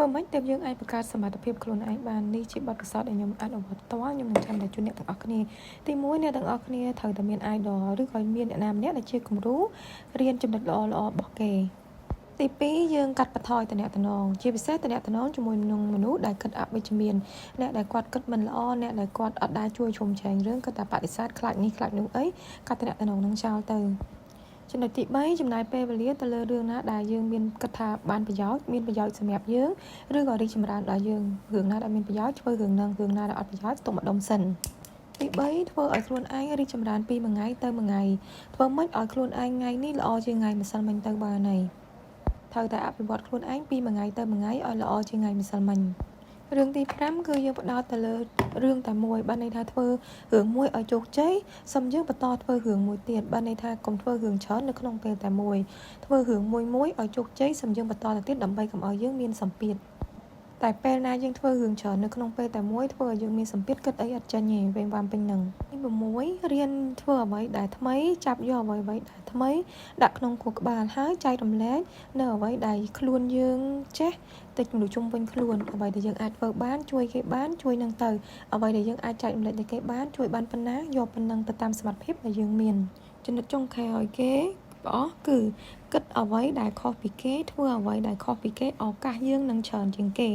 ធ្វើម៉េចទើបយើងអាចបង្កើតសមត្ថភាពខ្លួនឯងបាននេះជាបទពិសោធន៍ដែលខ្ញុំអនុវត្តផ្ទាល់ខ្ញុំនឹងចាំតែជូនអ្នកទាំងអស់គ្នាទីមួយអ្នកទាំងអស់គ្នាត្រូវតែមាន idol ឬក៏មានអ្នកណាម្នាក់ដែលជាគំរូរៀនចំណុចល្អៗរបស់គេទី2យើងកាត់បន្ថយតំណតំណងជាពិសេសតំណតំណងជាមួយនឹងមនុស្សដែលគិតអវិជ្ជមានអ្នកដែលគាត់គិតមិនល្អអ្នកដែលគាត់អត់ដែលជួយជ្រោមជ្រែងរឿងគិតតែបដិសេធខ្លាចនេះខ្លាចនោះអីកាត់តំណតំណងនឹងចោលទៅចំណុចទី3ចំណាយពេលវេលាទៅលើរឿងណាដែលយើងមានគិតថាបានប្រយោជន៍មានប្រយោជន៍សម្រាប់យើងឬក៏រីកចម្រើនដល់យើងរឿងណាដែលមានប្រយោជន៍ធ្វើរឿងហ្នឹងរឿងណាដែលអត់ប្រយោជន៍ទុកម្ដុំសិនទី3ធ្វើឲ្យខ្លួនឯងរីកចម្រើនពីមួយថ្ងៃទៅមួយថ្ងៃធ្វើម៉េចឲ្យខ្លួនឯងថ្ងៃនេះល្អជាងថ្ងៃម្សិលមិញទៅបានហើយត្រូវតែអភិវឌ្ឍខ្លួនឯងពីមួយថ្ងៃទៅមួយថ្ងៃឲ្យល្អជាងថ្ងៃម្សិលមិញរឿងទី5គឺយើងផ្ដោតទៅលើរឿងតែមួយបានន័យថាធ្វើរឿងមួយឲ្យជោគជ័យសូមយើងបន្តធ្វើរឿងមួយទៀតបានន័យថាកុំធ្វើរឿងច្រើននៅក្នុងពេលតែមួយធ្វើរឿងមួយមួយឲ្យជោគជ័យសូមយើងបន្តទៅទៀតដើម្បីកុំឲ្យយើងមានសម្ពាធតែពេលណាយើងធ្វើរឿងច្រើននៅក្នុងពេលតែមួយធ្វើឲ្យយើងមានសម្ពាធគិតអីអត់ចេញទេវេងវាំពេញនឹងទី6រៀនធ្វើអ្វីដែលថ្មីចាប់យកអ្វីអ្វីដែលថ្មីដាក់ក្នុងខួរក្បាលហើយចែករំលែកនៅអ្វីដែលខ្លួនយើងចេះទៅមនុស្សជុំវិញខ្លួនអ្វីដែលយើងអាចធ្វើបានជួយគេបានជួយនឹងទៅអ្វីដែលយើងអាចចែករំលែកទៅគេបានជួយបានប៉ុណ្ណាយកប៉ុណ្ណឹងទៅតាមសមត្ថភាពដែលយើងមានចំណុចចុងក្រោយគេបងអស់គឺគិតអ្វីដែលខុសពីគេធ្វើអ្វីដែលខុសពីគេឱកាសយើងនឹងច្រើនជាងគេ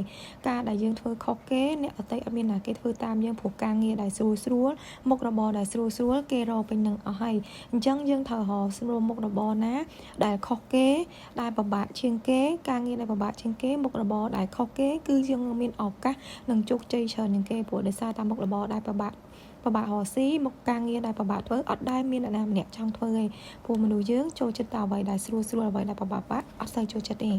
ការដែលយើងធ្វើខុសគេអ្នកដទៃអត់មានណាគេធ្វើតាមយើងព្រោះការងារដែលស្រួលស្រួលមុខរបរដែលស្រួលស្រួលគេរកពេញនឹងអស់ហើយអញ្ចឹងយើងត្រូវរកស្រួលមុខរបរណាដែលខុសគេដែលពិបាកជាងគេការងារដែលពិបាកជាងគេមុខរបរដែលខុសគេគឺយើងមានឱកាសនឹងជោគជ័យច្រើនជាងគេព្រោះដោយសារតាមមុខរបរដែលពិបាកពិបាករកស៊ីមុខការងារដែលពិបាកធ្វើអត់ដែលមានអ្នកណាម្នាក់ចង់ធ្វើទេព្រោះមនុស្សយើងចូលចិត្តតែអ្វីដែលស្រួលស្រួលអ្វីដែលពិបាកៗអត់សូវចូលចិត្តទេ។